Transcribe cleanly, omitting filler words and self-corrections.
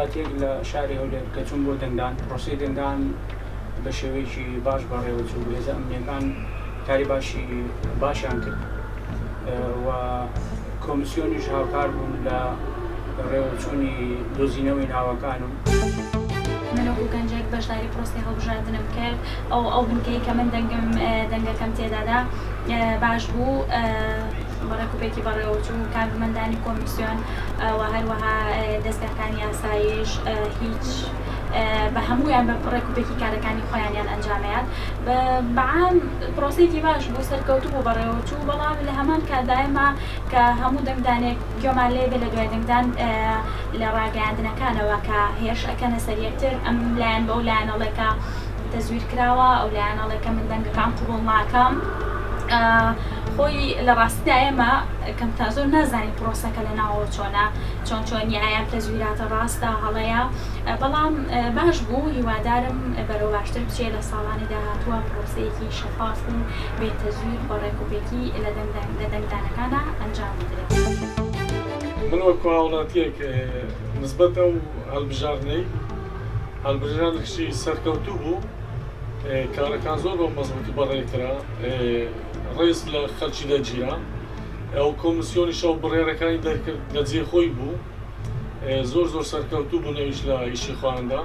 هاوڵاتیەک لە شاری هەولێر کە چووم بۆ دەنگدان، پرۆسەی دەنگدان بە شێوەیەکی باش بەڕێوەچوو، هێزە ئەمنیەکان کاری باشی باشیان کرد و کۆمسیۆنیش هاوکار بوون لە ڕێوەچوونی دۆزینەوەی ناوەکان و. من وەکو گەنجێک بەشداری پرۆسەی هەڵبژاردنم کرد، ئەو ئەو بنکەی کە من دەنگم دەنگەکەم تێدادا باش بوو، بە ڕێکوپێکی بەڕێوەچوو، کارمەندانی کۆمیسیۆن و هەروەها دەزگاکانی ئاسایش هیچ بە هەموویان بە ڕێکوپێکی کارەکانی خۆیانیان ئەنجامەیان بەعام پرۆسەیەکی باش بوو سەرکەوتوو بوو بەڕێوەچوو بەڵام لە هەمان کاتدا ئێمە کە هەموو دەنگدانێک گوێمان لێ بێ لە دوای دەنگدان لە ڕاگەیاندنەکانەوە کە هێرش ئەکەنە سەر یەکتر ئەم لایەن بەو لایەن ئەڵێ کە تەزویر کراوە ئەو لایەن ئەڵێ کە من دەنگەکان قبوڵ ناکەم خۆی لە ڕاستیدا ئێمە کەم تا زۆر نازانین پرۆسەکە لە ناوەوە چۆنە چۆن چۆنی ئایا تەزویراتە ڕاستە هەڵەیە بەڵام باش بوو هیوادارم بەرەو باشتر بچێ لە ساڵانی داهاتووە پرۆسەیەکی شەفاف و بێ تەزویر بە ڕێکوپێکی لە دەنگدانەکانا ئەنجام بدرێت. من وەکو هاوڵاتیەک نسبەت ئەو هەلبژاردنەی هەلبژاردنێکی سەرکەوتوو بوو کارەکان زۆر بە مەزبوتی بەڕێ کرا ڕێز لە خەلکی دەگیرا ئەو کۆمسیۆنیش ئەو بڕیارەکانی دەرکرد لە جێ خۆی بوو زۆر زۆر سەرکەوتوو بوون ئەویش لە ئیشی خۆیاندا.